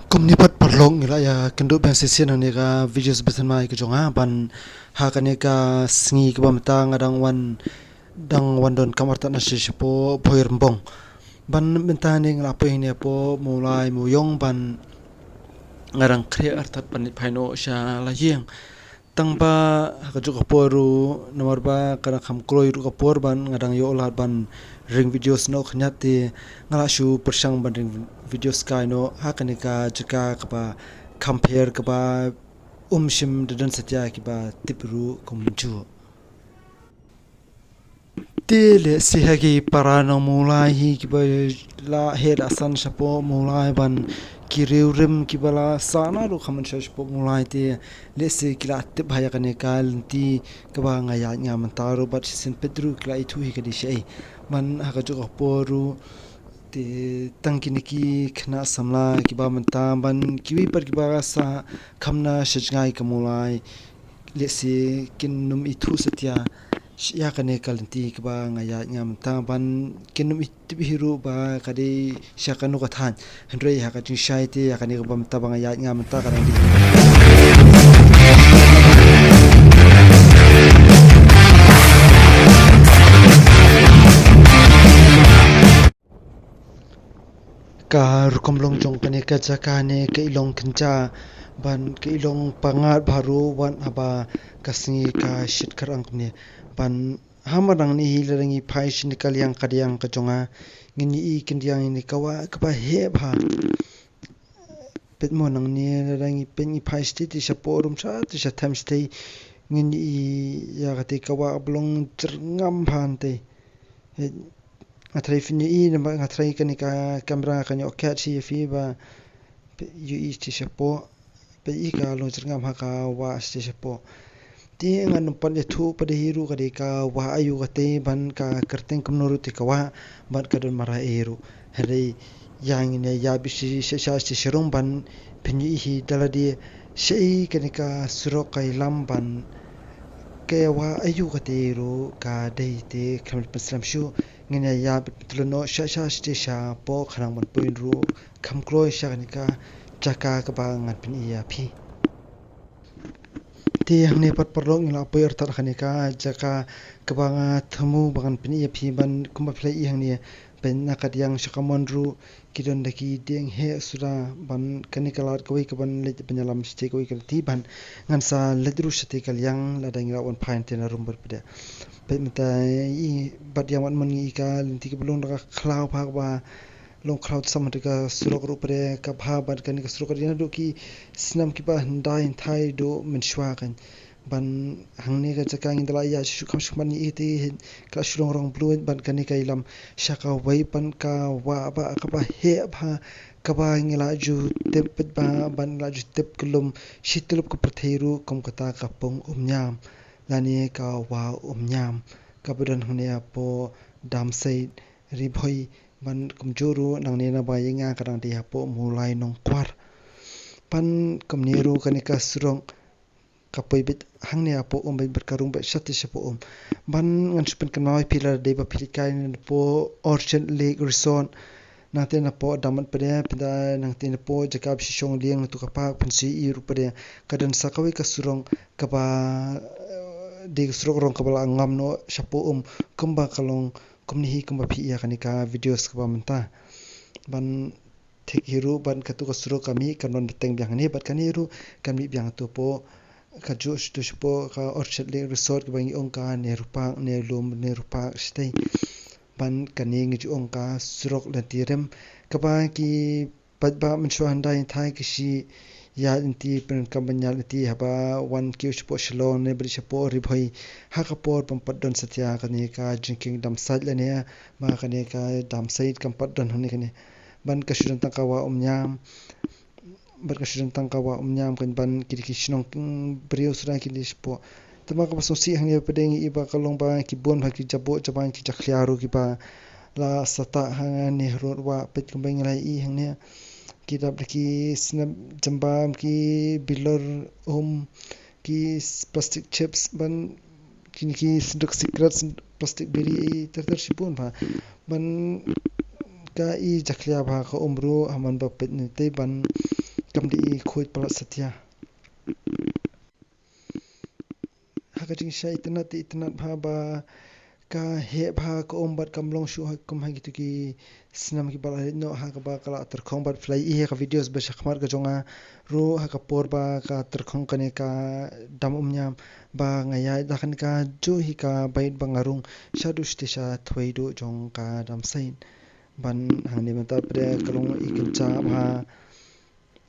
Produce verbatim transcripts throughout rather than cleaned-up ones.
Kumne pat paralok ngi la ïa kynduh biang shisien hangne ka video ba thymmai ka jong nga ban ha kane ka sngi kaba mynta nga dang wan dang wan donkam artat na shapoh Bhoirymbong. Ban mynta ne nga la poi hangne hapoh Mawlai Mawiong ban nga dang khreh artat ban leit phai noh sha la ïing. Tang ba ha kajuh ka por ruh namar ba ka dang kham kloi ruh ka por ban nga dang ïoh lad ban ring video snoh khyndiat te nga la shu pyrshang ban ring video skai noh ha kane ka jaka kaba kham pher kaba um shym da don satia kiba tip ruh kumjuh. Te lehse ha ki para nong Mawlai hi kiba la heh la san shapoh Mawlai ban ki riew rim kiba la sah naduh khamon sha shapoh Mawlai te lehse ki la tip ha ïa kane ka lynti kaba nga ïaid nga mynta ruh bad shisien peit ruh ki la ithuh hi ka dei shaei. Ban ha kajuh ka por ruh te tang kine ki khynnah samla kiba mynta ban kiwei pat kiba sah kham na sha jngai ka Mawlai. Lehse kin ym ithuh satia ïa kane ka lynti kaba nga ïaid nga mynta ban kin ym tip hi ruh ba ka dei sha kano ka thaiñ. Hynrei ha ka jingshai te ïa kane kaba mynta ba nga ïaid nga mynta ka dang dei ka rukom long jong kane ka jaka ne ka i long kynja ban ka i long pyngngad bha ruh wat haba ka sngi ka shit kyrang kumne. Ban ha madan ngi hi lada ngi phai sha kane ka liang ka diang ka jong nga ngin ïohi kyndiang ïa kane ka wah kaba heh bha. Peit mo nangne lada ngi peit ngi phai shatei te shapoh rum shatei sha them shatei ngin ïohi ïa katei ka wah ba long jyrngam bha hangtei. Nga tharai phin ïohi namar nga tharai kane ka camera kan ïoh catch ïa phi ba peit ïohi shatei shapoh. Peit ïa ka long jyrngam ha ka wah shatei shapoh. Te ngan ym pat ïathuh pat hi ruh ka dei ka wah aïu katei ban ka kyrteng kumno ruh te ka wah bad ka don marwei ruh. Hynrei ïa ngin ïa ïa bit sha sha sha sha sharong ban phin ïohi da lade shaei kane ka surok ka ïalam ban ka wah aïu katei ruh ka dei te kham pynslem shuh. Ngin ïa ïa bit pyntlun noh sha sha shatei shapoh khnang ban poi ruh kham kloi sha kane ka jaka kaba ngan pyni ïa phi. Te hangne pat paralok ngi la poi artat kane ka jaka kaba nga thmu ba ngan pyni ïa phi ban kumba phi la i hangne. Peit na ka diang sha kamon ruh ki don da ki dieng heh suda ban kane ka lad kawei kaban leit ban ïalam shatei kawei ka lynti ban ngan sa leit ruh shatei ka liang lada ngi la wan phai hangtei na rum bad pdeng. Peit mynta i bad ïa mat mon ngi i ka lynti kaba long da ka khlaw bha kaba long khlaw sam da ka surok ruh pdeng ka bha bad kane ka surok ka dei naduh ki snem kiba hyndai hynthai duh mynshuwa kan. Ban hangne ka jaka ngi da la ïa shu kham shu man ngi i te ka la shu long rong blue bad kane ka ïalam sha kawei ban ka wah ba kaba heh bha kaba ngi la ju tip bad ba ban la ju tip ka lum shi tyllup ka pyrthei ruh kum kata ka pung Umñiam lane ka wah Umñiam kaba don hangne hapoh Damsait Ri Bhoi ban kumjuh ruh nangne naba ïa nga ka dang dei hapoh Mawlai Nongkwar. Ban kumne ruh kane ka surok ka poi beit hangne hapoh um beit bad ka rung beit shatei shapoh um. Ban ngan shu pynkynmaw ïa phi lada dei ba phi leit kai napoh Orchard Lake Resort. Nangtei napoh Damat pdeng pynda nangtei napoh jaka ba shu shong lieng nato ka park phin shu i ruh pdeng ka don sa kawei ka surok kaba eh, dei ka surok rong kaba la ngam noh shapoh um kumba ka long kumne hi kumba phi i ïa kane ka videos kaba mynta. Ban thik hi ruh ban katu ka surok ka mih kan wan bteng biang hangne bad kane ruh kan mih biang tu hapoh kajuh shatei shapoh ka Orchard Lake Resort kaba ngi ong ka Nehru Park ne lum Nehru Park shatei. Ban kane ngi ju ong ka surok lynti rim kaba ki paidbah mynshuwa hyndai hynthai ki shu ïaid lynti pyndonkam ban ïaid lynti haba wan kiew shapoh Shillong ne ba dei shapoh Ri Bhoi ha ka por bym pat don satia kane ka jingkieng Damsait lane ba kane ka Damsait kam pat don hangne kane. Ban ka shu don tang ka wah Umñiam bad ka shu don tang ka wah Umñiam kan ban ki dei ki shnong briew suda ki dei shapoh. Te ma kaba sngewsih hangne pdeng i ba ka long ba ki bun bha ki jaboh jaban ki jakhlia ruh kiba la sah tah hangne ha rud wah peit kumba ngi la i hangne. Ki dap da ki snep jambam ki bilor um ki plastic chips ban kine ki synduk sikret plastic biri i ter ter shibun bha. Ban ka i jakhlia bha ka um ruh ha man ba peit ne te ban kam dei i khuid palat satia. Ha ka jingshai itynnad te itynnad bha ba ka heh bha ka um bad kam long shuh ha kum ha kitu ki snem kiba la leit noh ha kaba ka la tyrkhong bad phi la ïohi ha ka videos ba shakhmat ka jong nga ruh ha ka por ba ka tyrkhong kane ka dam Umñiam ba nga ïaid da kane ka juh hi ka beit ba nga rung shaduh shatei sha thwei duh jong ka dam sait. Ban hangne mynta pat de ka long i kynjah bha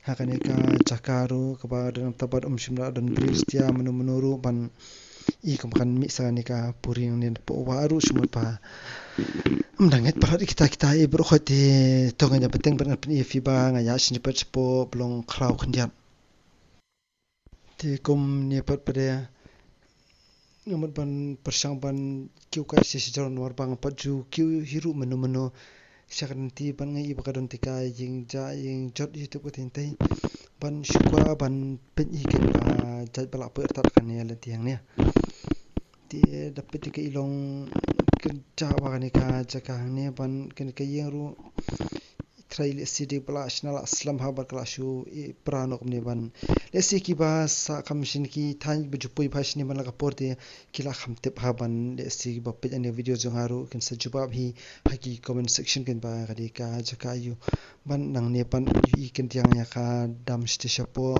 ha kane ka jaka ruh kaba don tang bad um shym la don briew satia mano mano ruh ban i kum kan mih sa kane ka puri nangne napoh wah ruh shu mut ba ym da ngeit palat kita kita i baroh khoit te to nga ïa bteng bad ngan pyni ïa phi ba nga ïaid shane pat shapoh ba long khlaw khyndiat. Te kumne pat pat de nga mut ban pyrshang ban kiew kai sha sha jrong namar ba nga pat ju kiew hi ruh mano mano sha ka dynti ban nga i ba ka don te ka ïing ja ïing jot hi tup ka teng tei ban shu kwah ban peit hi ka jait ba la poi artat kane lynti hangne. Te da peit te ka i long kynjah bha kane ka jaka hangne ban kane ka ïing ruh trai lehse dei ba la shna la slem ha bad ka la shu i pra noh kumne ban lehse kiba sah kham shin ki thaiñ ba ju poi bha shane ban la ka por te ki la kham tip ha ban lehse kiba peit ane video jong nga ruh kin sa jubab hi ha ki comment section kin ba ka dei ka jaka aiu ban nangne ban i kyndiang ïa ka dam shatei shapoh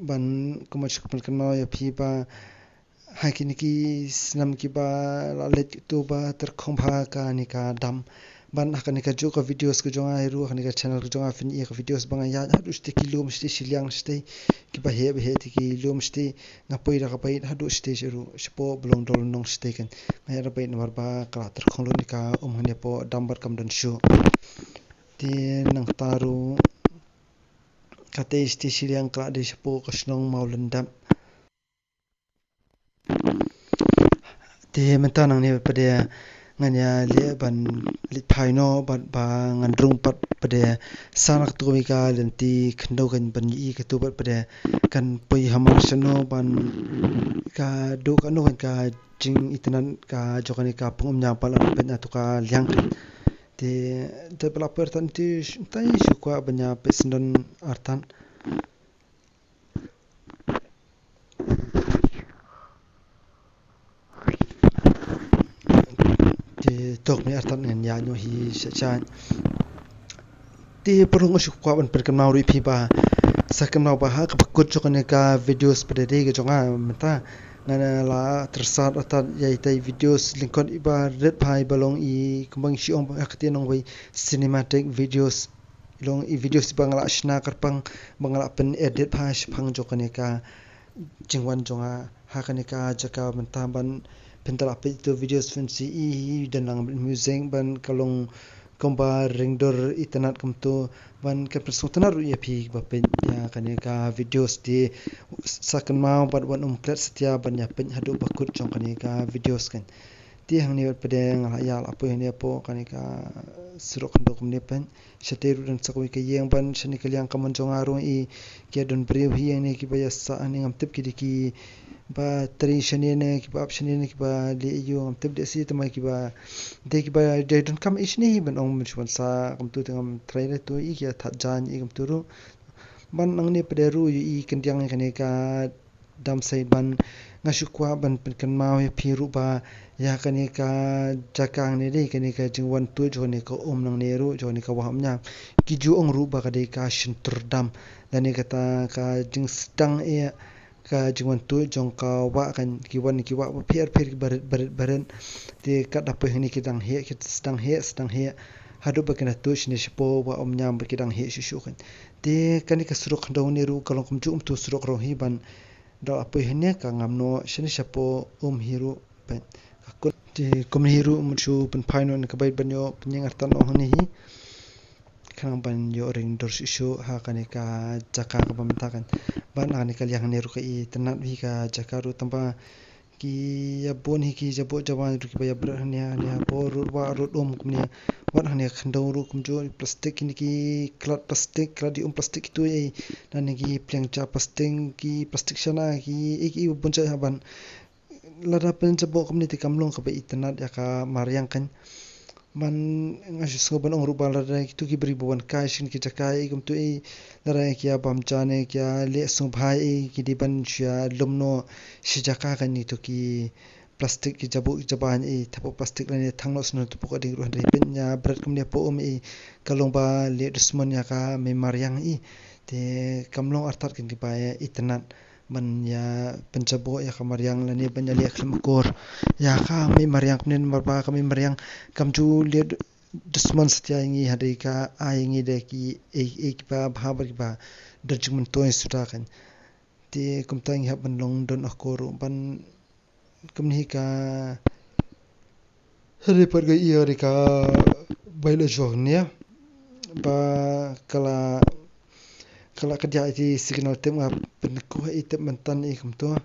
ban kumba shu pynkynmaw ïa phi ba ha kine ki snem kiba la leit to ba tyrkhong bha kane ka dam ban ha kane ka juh ka videos ka jong nga hi ruh ha kane ka channel ka jong nga phin ïohi ka videos ba nga ïaid haduh shatei ki lum shatei shiliang shatei kiba heh ba heh te ki lum shatei nga poi da ka beit haduh shatei sha ruh shapoh ba long dol nong shatei kan nga ïaid da beit namar ba ka la tyrkhong lut ne ka um hangne hapoh dam bad kam don shuh. Te nangta ruh katei shatei shiliang ka la dei shapoh ka shnong Mawlyndep. Te mynta nangne pat de ngan ïa leh ban leit phai noh bad ba ngan rung pat pat de sa na katu ka lynti khyndew kan ban ïohi katu pat pat de kan poi hamar shano ban ka duh kano kan ka jingitynnad ka jong kane ka pung Umñiam pat la peit na tu ka liang kan. Te da ba la poi artat te tai shu kwah ban ïa peit syndon artat. Te tok ne artat ngan ïa ñiew hi sha sha. Te paralok nga shu kwah ban pynkynmaw ruh ïa phi ba sa kynmaw ba ha kaba kut jong kane ka videos pat de ka jong nga mynta nga la tyrsad artat ïa itai videos lyngkot iba rit bha iba long i kumba ngi shu ong ba ha ka ktien nongwei cinematic videos. Long i videos ba nga la shna kyrpang ba nga la pyn edit bha shaphang jong kane ka jingwan jong nga ha kane ka jaka mynta ban pyntrah peit ïa tu videos phin sa i hi don lang music ban ka long kumba ringdur itynnad kumtu ban kan pynsngewtynnad ruh ïa phi ba peit ïa kane ka videos te sa kynmaw bad wan ym klet satia ban ïa peit haduh ba kut jong kane ka videos kan. Te hangne pat de nga la ïa la poi hangne hapoh kane ka surok khyndew kumne peit. Shatei ruh don sa kawei ka ïing ban shane ka liang ka mon jong nga ruh i ki don briew hi ïa ne kiba ïa sah ne ngam tip ki dei kiba trei shane ne kiba ap shane ne kiba leh aiu ngam tip de si tama kiba dei kiba dei don kam i shane hi ban ong ban shu ban sah kumtu te ngam trei re tu i ki ïa that jan i kumtu ruh. Ban nangne pat de ruh ïa i kyndiang ïa kane ka dam sait ban nga shu kwah ban pynkynmaw ïa phi ruh ba ïa kane ka jaka hangne dei kane ka jingwan tuid jong kane ka um nangne ruh jong kane ka wah Umñiam ki ju ong ruh ba ka dei ka shyntur dam lane kata ka jingsdang ïa ka jingwan tuid jong ka wah kan ki wan ki wah ba pher pher ki barit barit barit te kat da poi hangne ki dang heh ki sdang heh sdang heh haduh ba kin da tuid shane shapoh wah Umñiam ba ki dang heh shuh shuh kan. Te kane ka surok khyndew ne ruh ka long kumjuh kumtu surok ruh hi ban da la poi hangne ka ngam noh shane shapoh um hi ruh peit ka kut. Te kumne hi ruh mut shu pynphai noh ne ka beit ban ïoh pynïeng artat noh hangne hi. Khnang ban ïoh ring dur shuh shuh ha kane ka jaka kaba mynta kan ban ha kane ka liang hangne ruh ka itynnad hi ka jaka ruh tang ba ki ïa bun hi ki jaboh jawai ruh kiba ïa bret hangne hangne hapoh rud wah rud um kumne. Wat hangne khyndew ruh kumjuh plastik kine ki klat plastik klat ïa um plastik kitu ei. Nangne ki pliang ja plastik ki plastik shana ki ei ki ei bun jait ha ban lada pynjaboh kumne te kam long kaba itynnad ïa ka mariang kan. Ban nga shu sngew ban ong ruh ba lada kito ki briew ba wan kai sha kine ki jaka i kumto i, lada ki ïa bam ja ne ki ïa leh sngewbha i, ki dei ban shu ïa lum noh shi jaka kane, kito ki plastik ki jabuh ki jaban i, thapoh plastik lane thang noh sngewbha thapoh ka ding ruh, hynrei pynïa bret kumne hapoh um i, ka long ba leh dusmon ïa ka mei mariang i. Te kam long artat kane kiba itynnad ban ïa pynjaboh ïa ka mariang lane ban ïa leh khlem akor ïa ka mei mariang kumne, namar ba ka mei mariang kam ju leh dusmon satia ïa ngi, hynrei ka ai ïa ngi da kiei kiei kiba bha bad kiba don jingmyntoi suda kan. Te kumta ngi hap ban long don akor ruh ban kumne hi ka. Hynrei pat ka ïa ri ka bai la jong nia ba ka la, ka la ka dia i signal tem nga pynkuh i tem myntan i kumto.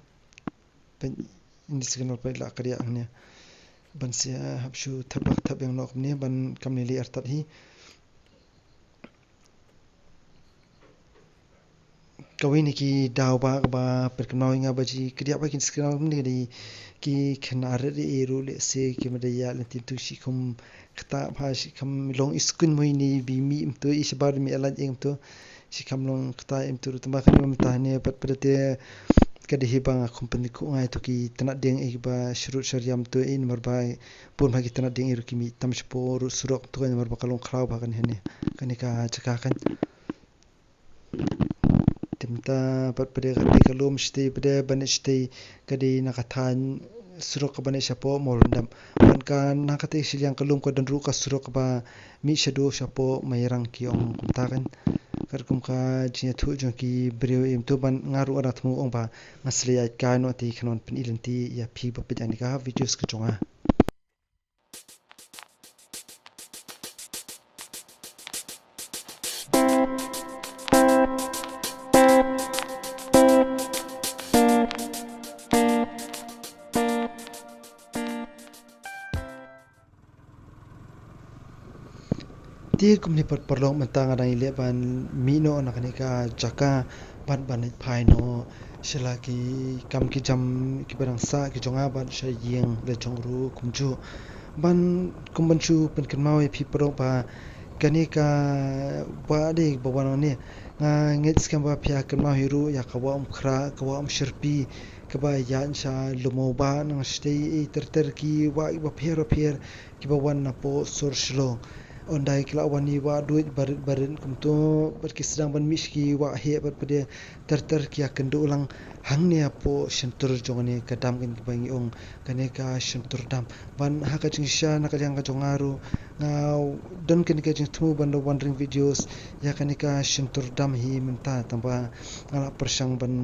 Pyn-, ini signal pat la ka dia nia. Ban sia hap shu thap bak thap ïa nga kumne ban kam lili artat hi. Kawei na ki daw ba, ba pynkynmaw ïa nga ba ji kdiah ba kin skynmaw kumne ka dei ki khynnah rit ri ruh lehse ki mada ïa lynti tu shi kham kata ba shi kham long i skun mo ini ba mih mynta i shabar mih alaj ïa mynta shi kham long kata ïa mynta ruh tang ba kane mynta ne pat pat te ka dei hi ba nga khum pynkhuh nga ïa tu ki tnat dieng ïa ba shrut shariam tu ïa namar ba bun ba ki tnat dieng ïa ruh ki mih tam shapoh ruh surok tu ïa namar ba ka long khraw ba kane ne kane ka jaka kan. Te mynta pat pat ka dei ka lum shatei pat ban shatei ka dei na ka thaiñ surok kaba ne shapoh Mawlyndem. Ban ka na ka tei shiliang ka lum ka don ruh ka surok kaba mih shaduh shapoh Mairang ki ong kumta kan. Katkum ka jingïathuh jong ki briew im tu ban nga ruh nga dang thmu ong ba nga sliai ka no te khnang ban pyni lynti ïa phi ba peit ïa kane ka videos ka jong nga. Te kumne pat paralok mynta nga dang ïaleh ban mih noh na kane ka jaka ban ban phai noh sha la ki kam ki jam kiba dang sah ki jong nga bad sha ïing la jong ruh kumjuh. Ban kum ban shu pynkynmaw ïa phi paralok ba kane ka wah dei ba wan ne nga ngeit skhem ba phi ïa kynmaw hi ruh ïa ka wah Umkhrah, ka wah Umshyrpi kaba ïaid sha Lum Mawbah nang shatei i ter ter ki wah kiba pher pher kiba wan napoh sur Shillong. Ynda ki la wan i wah duid barit barit kumto bad ki sdang ban mih sha ki wah heh bad pat ter ter ki ïa kynduh lang hangne hapoh shyntur jong kane ka dam kane kaba ngi ong kane ka Shyntur Dam. Ban ha ka jingshisha na ka liang ka jong nga ruh nga don kane ka jingthmu ban da wan ring videos ïa kane ka Shyntur Dam hi mynta tang ba nga la pyrshang ban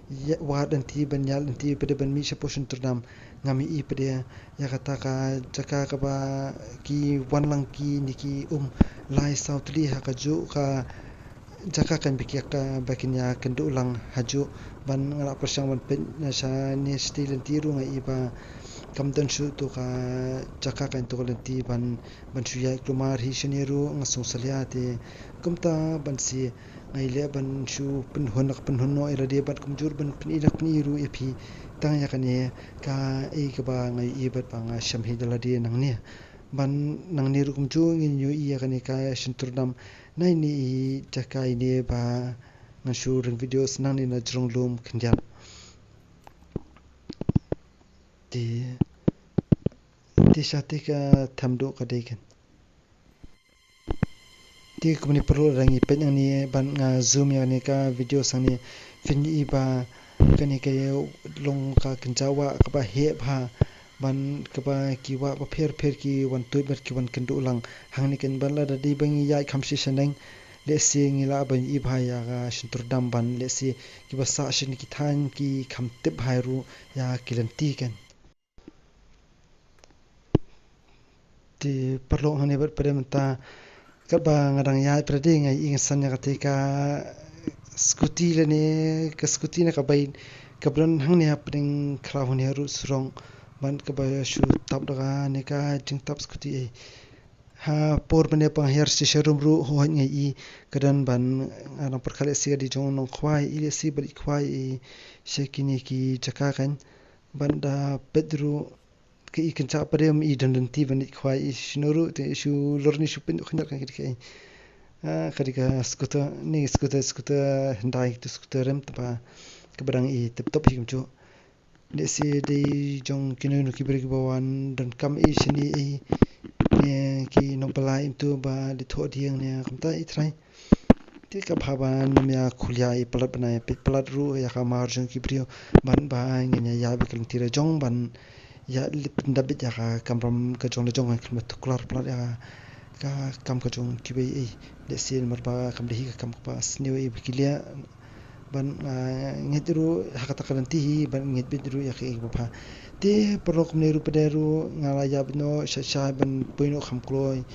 ïa wad lynti ban ïaid lynti pat ban mih shapoh Shyntur Dam. Ngam ïohi pat ïa kata ka jaka kaba ki wan lang kine ki um lai saw tylli ha kajuh ka jaka kan ba ki ïa ka ba kin ïa kynduh lang hajuh. Ban nga la pyrshang ban peit na shane shatei lynti ruh nga ïohi ba kam don shuh tu ka jaka kan tu ka lynti ban ban shu ïaid kulmar hi shane ruh nga sngewsalia te kumta ban shu nga ïaleh ban shu pynhun ka pynhun noh ïa lade bad kumjuh ban pyni ka pyni ruh ïa phi tang ïa kane kaei kaba nga ïohi bad ba nga shem hi da lade nangne. Ban nangne ruh kumjuh ngin ïohi ïa kane ka Shyntur Dam na ine i jaka ine ba ngan shu ring videos nangne na jrong lum khyndiat. Te te shatei ka themduh ka dei kan. Te kumne paralok lada ngi peit nangne ban nga zoom ïa kane ka video shangne phin ïohi ba kane ka long ka kynja wah kaba heh bha ban kaba ki wah bapher bapher ki wan tuid bad ki wan kynduh lang hangne kan ban lada dei ba ngi ïaid kham shisha neng lehse ngi lah ban ïohi bha ïa ka Shyntur Dam ban lehse kiba sah sha kine ki thaiñ ki kham tip bha ruh ïa ki lynti kan. Te paralok hangne bad pat mynta katba nga dang ïaid pat nga ïohi nga san ïa kata ka scooty lane ka scooty ne ka bike kaba don hangne hapdeng khraw hangne ruh surok ban kaba shu tap da kane ka jingtap scooty ei. Ha por mynne ba nga hiar sha showroom ruh hooid nga ïohi ka don ban nga dang pyrkhat lehse ka dei jong u nongkhwai i lehse ba dei khwai i sha kine ki jaka kan ban da peit ruh ka i kynjah padem i don don ti ban i khwai i shino ru te i shu lor ni shu pin khynjat ka ki dikhe. Ah, ka dika scooter ni scooter scooter Hyundai tu scooter rem tapa ka badang i tip top hi kumchu. Lehse dei jong kino kino ki briew kiba wan donkam i shini i, eh, ki nongpala im tu ba dei thoh dieng ne kumta i trai. Te ka bha ba nym ïa khulia i palat bana ïa peit palat ruh ïa ka mar jong ki briew ban ba ngin ïa ïa bikal tira jong ban ïa lip ndabit ïa ka kamram ka jong la jong kan kham tuklar palat ïa ka kam ka jong kiwei ei. Lehse namar ba kam dei hi ka kam kaba sniew ei ba ki lia ban, ah, ngeit ruh ha kata ka lynti hi ban ngeit bit ruh ïa ka ei ba bha. Te paralok kumne ruh pdeng ruh nga la ïa bit noh sha sha ban poi noh kham kloi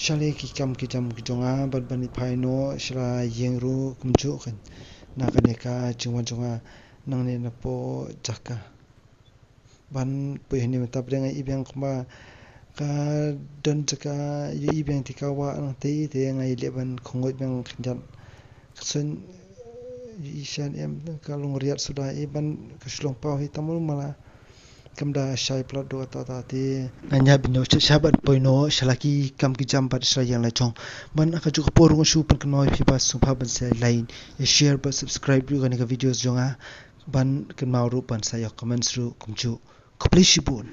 sha le ki kam ki jam ki jong nga ban ban i phai noh sha la ïing ruh kumjuh kan na kane ka jingwan jong nga nangne na po jaka. Ban poi hynne mynta pdeng nga i biang kumba ka don jaka ïa i biang te ka wah nang te te nga i leh ban khongoit biang khyndiat. Ka sun i shan em ka long riat suda i ban ka shlong paw hi tamul mala. Kam da shai plat do ta ta te nga nya bin no sha ban poi no sha la ki kam ki jam bad sha yang la jong. Ban ka juk por ngu shu pyn kynmaw phi ba sum pha ban sa like, share bad subscribe ruh kane ka videos jong nga. Ban kynmaw ruh ban sa ïa comments ruh kumjuh. Khublei shibun.